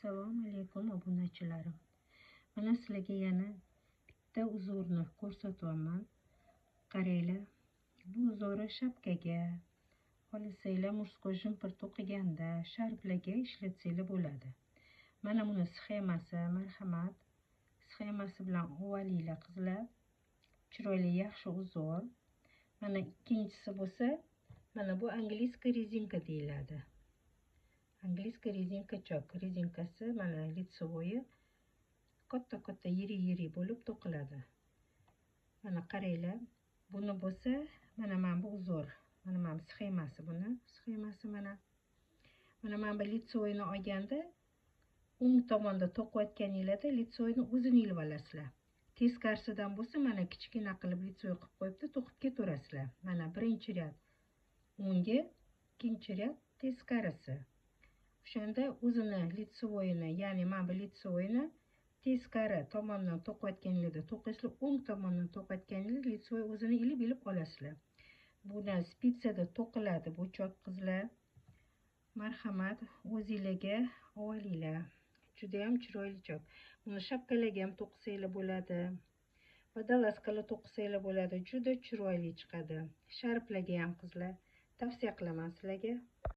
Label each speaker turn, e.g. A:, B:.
A: Assalomu alaykum, obunachilarim. Mana sizlarga yana bitta узор ni ko'rsatyapman. Qaranglar, bu узор i shapkaga, xohlasanglar, мужской jumper to'qiganda sharflarga ishlatsanglar bo'ladi. Mana buni sxemasi, marhamat. Sxemasi bilan ovalinglar, qizlar. Chiroyli, yaxshi узор. Mana ikkinchisi bo'lsa, mana bu английская резинка deyiladi. Английская резинка чок. Rezinkasi mana лицевой katta katta, yirik yirik bo'lib to'qiladi. Mana qaranglar, buni bo'lsa, mana bu узор. Mana bu sxemasi buni. Sxemasi mana. Mana bu лицевой ni olganda o'ng tomonda to'qiyotganinglarda лицевой ni o'zini ilib olasizlar. Teskarisidan bo'lsa, mana kichkina qilib лицевой qilib qo'yibdi, to'qib ketaverasizlar. Mana birinchi ряд o'ngga, ikkinchi ряд teskarisi. O'shanda o'zini лицевой ini, ya'ni mana bu лицевой ni teskari tomondan to'qiyotganinglarda to'qiysizlar, o'ng tomondan to'qiyotganinglarda лицевой o'zini ilib ilib olasizlar. Buni спица da to'qiladi bu чок, qizlar. Marhamat, o'zinglarga olinglar. Judayam chiroyli чок. Buni shapkalarga ham to'qisanglar bo'ladi. Водолазка lar to'qisanglar bo'ladi. Juda chiroyli chiqadi. Sharflarga ham, qizlar. Tavsiya qilaman sizlarga.